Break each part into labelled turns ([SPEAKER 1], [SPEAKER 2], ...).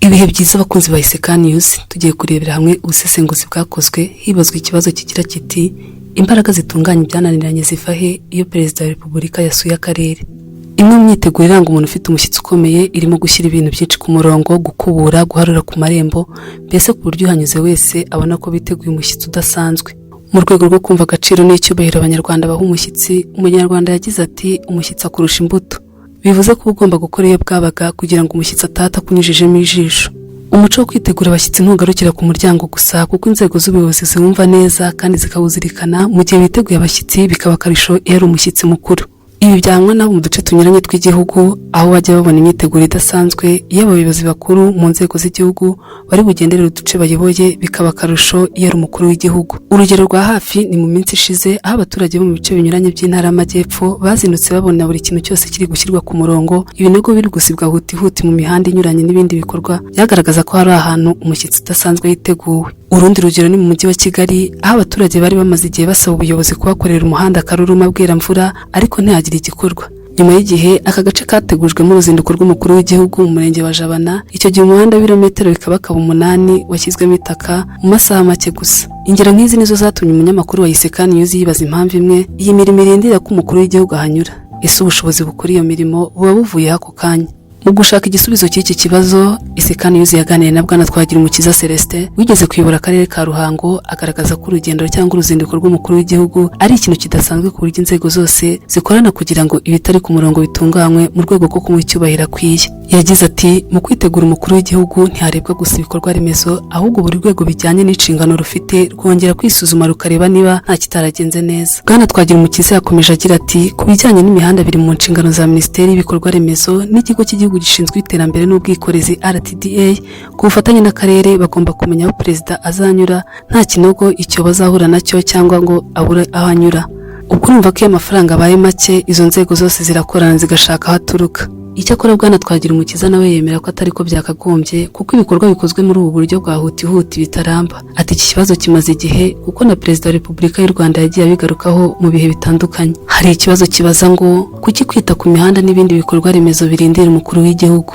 [SPEAKER 1] Ibihe byiza abakunzi ba Iseka News, tugiye kurebera hamwe ubusesenguzi bwakozwe hibazwa ikibazo kigira kiti: "Imbaraga zitunganya ibyananiranye ziva he iyo Perezida wa Repubulika yasuye akarere?" Imwe mu myiteguro iranga umuntu ufite umushyitsi ukomeye irimo gushyira ibintu byinshi ku murongo, gukubura, guharura ku marembo, mbese ku buryo uhanyuze wese abona ko biteguye umushyitsi udasanzwe. Mu rwego rwo kumva agaciro n'icyubahiro Abanyarwanda baha umushyitsi, Umunyarwanda yagize ati: "Umushyitsi akurusha imbuto." Bivuze ko uba ugomba gukora iyo bwabaga kugira ngo umushyitsi atata akunyujijemo ijisho. Umuco wo kwitegura abashyitsi ntugarukira ku muryango gusa, kuko inzego z'ubuyobozi ziwumva neza kandi zikawuzirikana mu gihe biteguye abashyitsi, bikaba akarusho iyo ari umushyitsi mukuru. Ibi byanywa nabo mu duce tunyuranye tw'igihugu, aho bajya babona imyiteguro idasanzwe iyo abayobozi bakuru mu nzego z'igihugu bari bugenderere uduce bayoboye, bikaba akarusho iyo ari umukuru w'igihugu. Urugero rwa hafi ni mu minsi ishize, aho abaturage bo mu bice binyuranye by'Intara y'Amajyepfo bazindutse babona buri kintu cyose kiri gushyirwa ku murongo, ibinogo biri gusibwa hutihuti mu mihanda inyuranye n'ibindi bikorwa byagaragaza ko hari ahantu umushyitsi udasanzwe yiteguwe. Urundi rugero ni mu Mujyi wa Kigali, aho abaturage bari bamaze igihe basaba ubuyobozi kubakorera umuhanda Karuruma Bweramvura, ariko ntihagire igikorwa. Nyuma y'igihe, aka gace kategujwemo uruzinduko rw'umukuru w'igihugu mu Murenge wa Jabana. Icyo gihe umuhanda w'ibirometero bikabakaba 8 washyizwemo itaka mu masaha make gusa. Ingero nk'izi nizo zatumye umunyamakuru wa Iseka News yibaza impamvu imwe iyi mirimo irindira ko umukuru w'igihugu ahanyura. Ese ubushobozi bukora iyo mirimo buba buvuyeho ako kanya? Mu gushaka igisubizo cy'iki kibazo, Iseka News yaganiriye na Bwana Twagirumukiza Celestin, wigeze kuyobora Akarere ka Ruhango, agaragaza ko urugendo cyangwa uruzinduko rw'umukuru w'igihugu ari ikintu kidasanzwe, ku buryo inzego zose zikorana kugira ngo ibitari ku murongo bitunganywe mu rwego rwo kumuha icyubahiro akwiye. Yagize ati: "Mu kwitegura umukuru w'igihugu ntiharebwa gusa ibikorwa remezo, ahubwo buri rwego bijyanye n'inshingano rufite rwongera kwisuzuma, rukareba niba nta kitaragenze neza." Bwana Twagirumukiza yakomeje agira ati: "Ku bijyanye n'imihanda, biri mu nshingano za Minisiteri y'Ibikorwa Remezo n'Ikigo cy'Igihugu gishinzwe Iterambere n'Ubwikorezi, RTDA, ku bufatanye n'akarere. Bagomba kumenya aho perezida azanyura, nta kinogo icyo bazahura nacyo cyangwa ngo abure aho anyura. Ubwo urumva ko iyo amafaranga abaye make, izo nzego zose zirakorana zigashaka aho aturuka." Icyakora Bwana Twagirumukiza nawe yemera ko atari ko byakagombye, kuko ibikorwa bikozwe muri ubu buryo bwa hutihuti bitaramba. Ati: "Iki kibazo kimaze igihe, kuko na Perezida wa Repubulika y'u Rwanda yagiye abigarukaho mu bihe bitandukanye." Hari ikibazo kibaza ngo: kuki kwita ku mihanda n'ibindi bikorwa remezo birindira umukuru w'igihugu?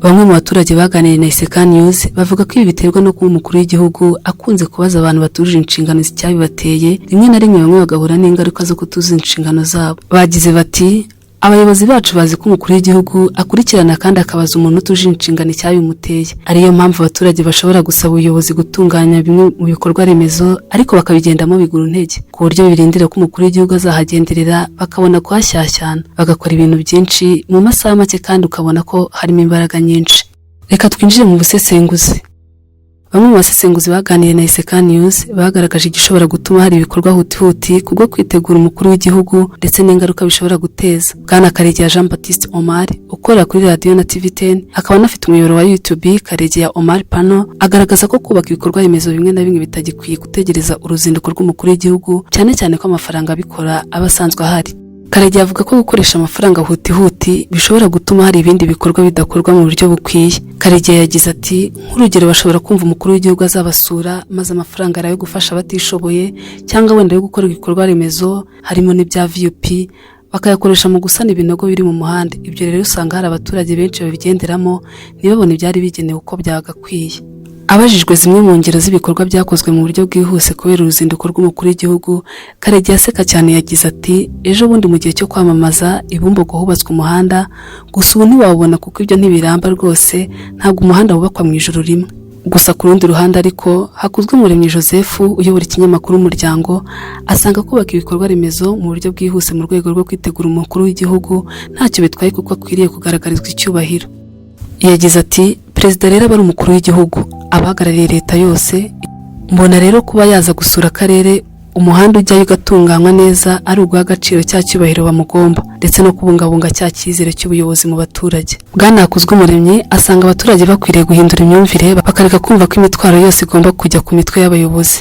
[SPEAKER 1] Bamwe mu baturage baganiriye na Iseka News bavuga ko ibi biterwa no kuba umukuru w'igihugu akunze kubaza abantu batujuje inshingano icyabibateye, rimwe na rimwe bamwe bagahura n'ingaruka zo kutuzuza inshingano zabo. Bagize bati: "Abayobozi bacu bazi ko umukuru w'igihugu akurikirana kandi akabaza umuntu utuje inshingano icyabimuteye, ariyo mpamvu abaturage bashobora gusaba ubuyobozi gutunganya bimwe mu bikorwa remezo, ariko bakabigendamo bigura intege, ku buryo birindira ko umukuru w'igihugu azahagenderera bakabona kuhashyashyana, bagakora ibintu byinshi mu masaha make, kandi ukabona ko harimo imbaraga nyinshi." Reka twinjire mu busesenguzi. Bamwe mu basesenguzi baganiriye na Iseka News bagaragaje igishobora gutuma hari ibikorwa hutihuti kubwo kwitegura umukuru w'igihugu ndetse n'ingaruka bishobora guteza. Bwana Karegeya Jean Baptiste Omar, ukorera kuri radiyo na TV 10, akaba anafite umuyoboro wa YouTube Karegeya Omar Pano, agaragaza ko kubaka ibikorwa remezo bimwe na bimwe bitagikwiye gutegereza uruzinduko rw'umukuru w'igihugu, cyane cyane ko amafaranga abikora aba asanzwe ahari. Karegeya avuga ko gukoresha amafaranga hutihuti bishobora gutuma hari ibindi bikorwa bidakorwa mu buryo bukwiye. Karegeya yagize ati: "Nk'urugero, bashobora kumva umukuru w'igihugu azabasura, maze amafaranga ari ayo gufasha abatishoboye cyangwa wenda yo gukora ibikorwa remezo harimo n'ibya VUP, bakayakoresha mu gusana ibinogo biri mu muhanda. Ibyo rero usanga hari abaturage benshi babigenderamo, ntibabone ibyari bigenewe uko byagakwiye." Abajijwe zimwe mu ngero z'ibikorwa byakozwe mu buryo bwihuse kubera uruzinduko rw'umukuru w'igihugu, Karegeya aseka cyane yagize ati: "Ejo bundi mu gihe cyo kwamamaza, i Bumbogo hubatswe umuhanda, gusa ubu ntiwawubona, kuko ibyo ntibiramba rwose, ntabwo umuhanda wubakwa mu ijoro rimwe." Gusa ku rundi ruhande ariko, Hakuzwumuremyi Joseph uyobora ikinyamakuru Umuryango asanga kubaka ibikorwa remezo mu buryo bwihuse mu rwego rwo kwitegura umukuru w'igihugu ntacyo bitwaye, kuko akwiriye kugaragarizwa icyubahiro. Yagize ati: "Perezida rero aba ari umukuru w'igihugu, abahagarariye leta yose. Mbona rero kuba yaza gusura akarere, umuhanda ujyayo ugatunganywa neza, ari uguha agaciro cya cyubahiro bamugomba, ndetse no kubungabunga cya cyizere cy'ubuyobozi mu baturage." Bwana Hakuzwumuremyi asanga abaturage bakwiriye guhindura imyumvire, bakareka kumva ko imitwaro yose igomba kujya ku mitwe y'abayobozi.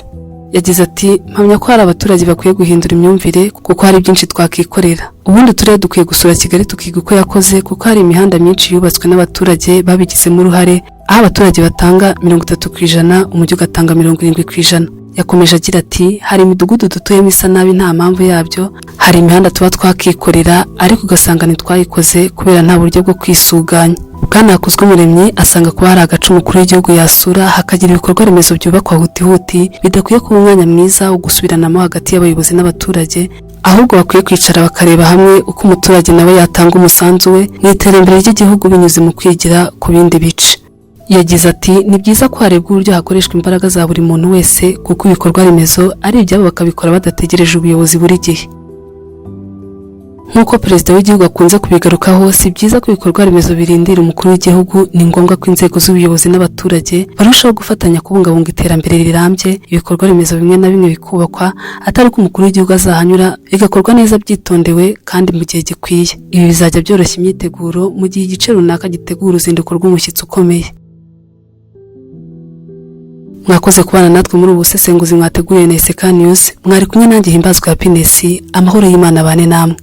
[SPEAKER 1] Yagize ati: "Mpamya ko hari abaturage bakwiye guhindura imyumvire, kuko hari byinshi twakikorera. Ubundi uturere dukwiye gusura Kigali tukiga uko yakoze, kuko hari imihanda myinshi yubatswe n'abaturage babigizemo uruhare, aho abaturage batanga 30%, umujyi ugatanga 70%." Yakomeje agira ati: "Hari imidugudu dutuyemo isa nabi nta mpamvu yabyo, hari imihanda tuba twakikorera ariko ugasanga ntitwayikoze kubera nta buryo bwo kwisuganya." Bwana Hakuzwumuremyi asanga kuba hari agace umukuru w'igihugu yasura hakagira ibikorwa remezo byubakwa hutihuti bidakwiye kuba umwanya mwiza wo gusubiranamo hagati y'abayobozi n'abaturage, ahubwo bakwiye kwicara bakareba hamwe uko umuturage nawe yatanga umusanzu we mu iterambere ry'igihugu binyuze mu kwigira ku bindi bice. Yagize ati: "Ni byiza ko harebwa uburyo hakoreshwa imbaraga za buri muntu wese, kuko ibikorwa remezo ari ibyabo, bakabikora badategereje ubuyobozi buri gihe." Nk'uko Perezida w'igihugu akunze kubigarukaho, si byiza ko ibikorwa remezo birindira umukuru w'igihugu. Ni ngombwa ko inzego z'ubuyobozi n'abaturage barushaho gufatanya kubungabunga iterambere rirambye, ibikorwa remezo bimwe na bimwe bikubakwa atari ko umukuru w'igihugu azahanyura, bigakorwa neza byitondewe kandi mu gihe gikwiye. Ibi bizajya byoroshya imyiteguro mu gihe igice runaka gitegura uruzinduko rw'umushyitsi ukomeye. Mwakoze kubana natwe muri ubu busesenguzi mwateguriye na Iseka News. Mwari kumwe nanjye Himbazwa Happiness. Amahoro y'Imana abane namwe.